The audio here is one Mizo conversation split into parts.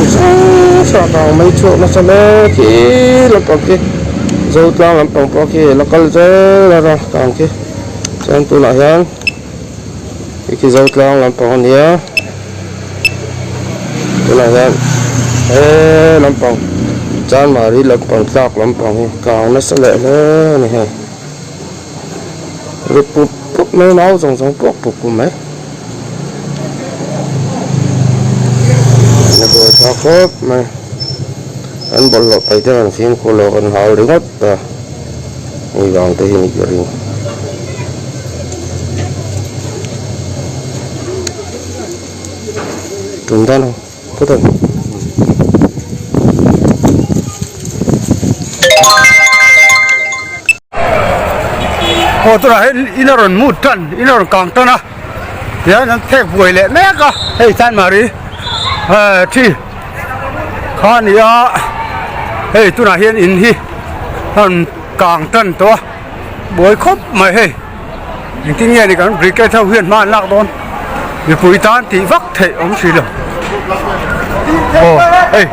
Hmun hrang hrang a kang mai chhuak nasa hle khi lampang khi Zotlang lampang pawh khi la kal zel a kang khi chuan tunah hian hei khi Zotlang lampang a nia tunah hian he lampang Chanmari lampang tlak lampang hi kang nasa leh hle a ni hei ri pup pup mai nau zawng zawng puak pup pup mai. A buai thlak khawp mai an bawlhhlawh paih te rawn fimkhur lo kan hau ringawt a hei vang te hi ni ka ring. Tum dan ang phawt ang. Aw tunah hian in a rawn mut tan in a rawn kang tan a tihian an phek buai leh mek a hei chanmari eh thi kha a ni a hei tunah hian in hi a rawn kang tan tawh a buai khawp mai hei engtin nge ni kan brigade ho hian hma an lak dawn mipui tan tih vak theih awm si lo aw hei.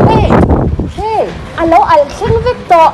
Hey hey a lo alh thleng vek tawh.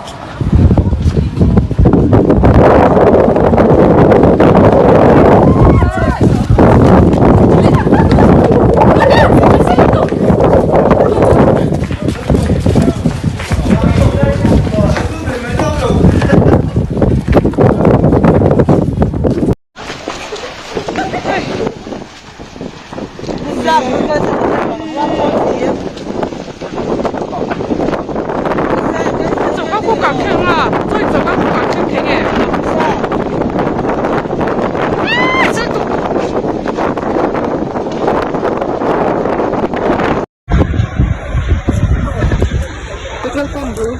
Petrol pump bul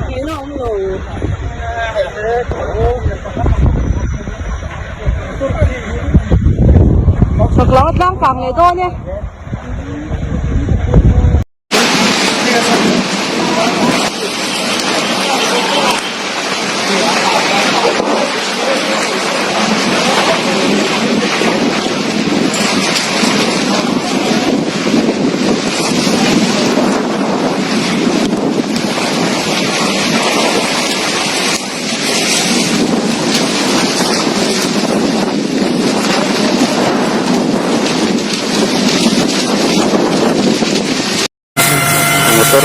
tihna a awm lo. Chhak lam a tlang kang leh dawn e. Motor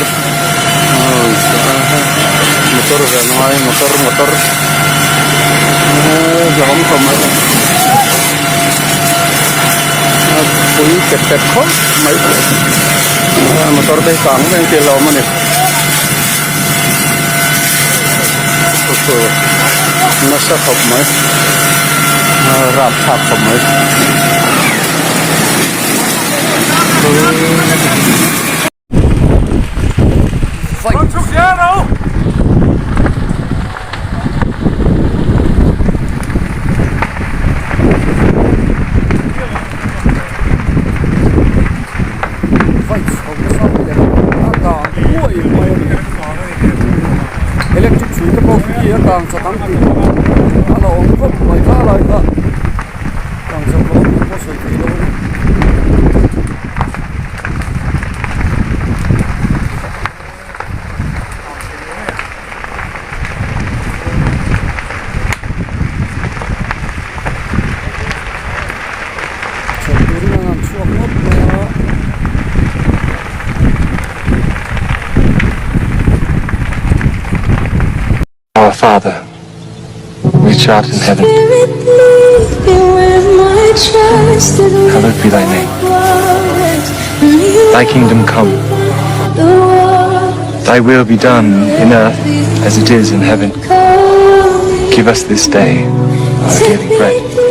motor ve ngai motor motor hlauhawm khawp mai a pui tet tet khawp mai motor te hi kang em tih a hlauhawm a ni nasa khawp mai rapthlak khawp mai. Electric hrui te pawh khi a kang chak ang tih a la awm khawp mai kha lai kha kang chak lo ang tih pawh sawi theih loh a ni. Chhawp turin an han chhuak ngawt mai a. Our Father, which art in heaven, hallowed be thy name. Thy kingdom come, thy will be done in earth as it is in heaven. Give us this day our daily bread.